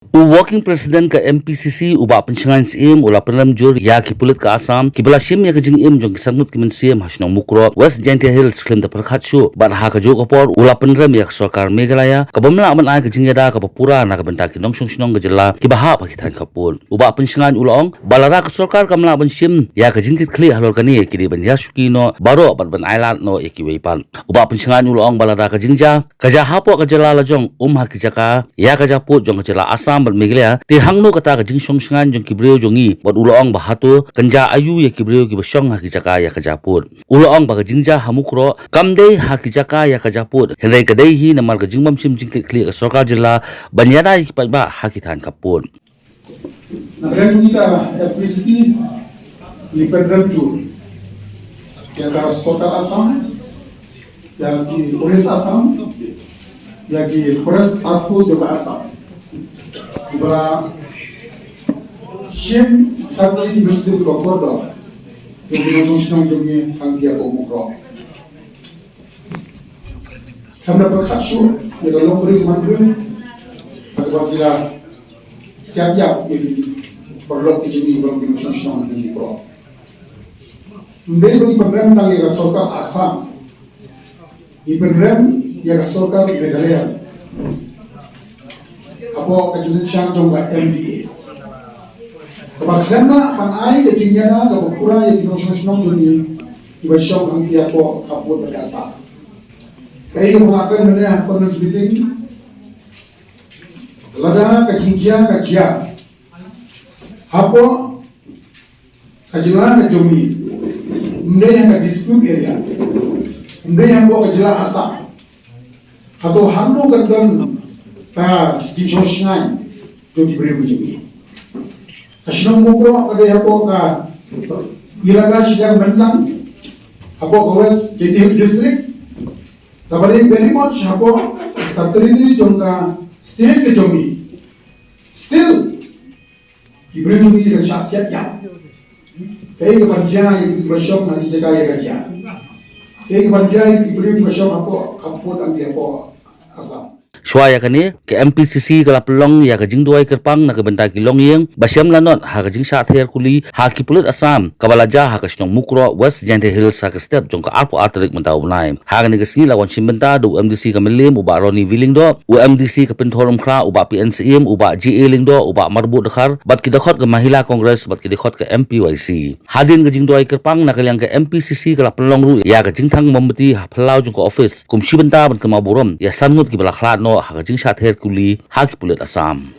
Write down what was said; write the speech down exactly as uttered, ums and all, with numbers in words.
U Working President ka M P C C, u Bah Pynshngain Syiem, u la pynrem jur ïa ki pulit ka Assam kiba la shim ïa ka jingim jong ki san ngut ki mynsiem ha shnong Mukroh, West Jaintia Hills, khlem da pyrkhat shuh, bad ha kajuh ka por u la pynrem ïa ka sorkar Meghalaya kaba ym lah ban ai ka jingïada kaba pura na ka bynta ki nongshong shnong ka jylla kiba hap ha ki thaiñ khappud. U Bah Pynshngain u la ong ba lada ka sorkar kam lah ban shim ïa ka jingkitkhlieh halor kane, ki dei ban ïasukli noh baroh bad ban ailad noh ïa kiwei pat. U Bah Pynshngain u la ong ba lada ka jingjia ka jia hapoh ka jylla lajong, um ha ki jaka ïa ka jia pud jong ka jylla Assam bad Meghalaya, te hangno kata ka jingshongshngaiñ jong ki briew jong ngi? Bad u la ong ba hato kan jia aïu ïa ki briew kiba shong ha ki jaka ïa ka jia pud? U la ong ba ka jingjia ha Mukroh kam dei ha ki jaka ïa ka jia pud, hynrei ka dei hi namar ka jingbym shim jingkitkhlieh ka sorkar jylla ban ïada ïa ki paidbah ha ki thaiñ khappud. Na ka liang jong ngi ka F P C C, ngi pynrem jur ïa ka sorkar Assam, ïa ki police Assam, ïa ki Forest Task Force jong ka Assam, kiba la shim san tylli ki mynsiem kiba kordor jong ki nongshong shnong jong ngi hangtei hapoh Mukroh. Khlem da pyrkhat shuh ïa ka longbriew manbriew, ha kaba ki la siat ïap ïa ki paralok ki jong ngi, ki nongshong shnong jong ngi baroh. Ym dei ba ngi pynrem tang ïa ka sorkar Assam, ngi pynrem ïa ka sorkar Meghalaya hapoh ka jingsngewsih jong ka M D A, kaba khlem lah ban ai ka jingïada kaba pura ïa ki nongshong shnong jong ngi kiba shong hangtei hapoh khappud bad ka Assam. Kaei kaba nga kren mynne ha conference meeting, lada ka jingjia ka jia hapoh ka jylla ka jong ngi, ym dei ha ka dispute area, ym dei hapoh ka jylla Assam, hato hangno kan don ka jingshongshngaiñ jong ki briew ka jong ngi? Ka shnong Mukroh ka dei hapoh ka ilaka shiliang Mynlang, hapoh ka West Jaintia Hills District, kaba dei very much hapoh ka territory jong ka state ka jong ngi. Still, ki briew jong ngi ki dang shah siat ïap. Kaei kaban jia ïa kiba shong ha ki jaka ïa ka jia? Kaei kaban jia ïa ki briew kiba shong hapoh, hapoh, hangtei hapoh Assam? Shuwa ïa kane, ka M P C C ka la pynlong ïa ka jingduwai kyrpang na ka bynta ki longïing ba shem lanot ha ka jingshah ther kuli ha ki pulit Assam kaba la jia ha ka shnong Mukroh, West Jaintia Hills, ha ka step jong ka arphew ar tarik mynta u bnai. Ha kane ka sngi la wan shim bynta da u M D C ka Mylliem, u Bah Ronnie V Lyngdoh, u M D C ka Pynthorumkhrah, u Bah P N Syiem, u Bah G A Lyngdoh, u Bah Marbud Dkhar, bad ki dkhot ka Mahila Congress bad ki dkhot ka M P Y C. Hadien ka jingduwai kyrpang, na ka liang ka M P C C ka la pynlong ruh ïa ka jingthang mombati ha phyllaw jong ka office kum shi bynta ban kynmaw burom ïa san ngut kiba la khlad noh ha ka jingshah ther kuli ha ki pulit Assam.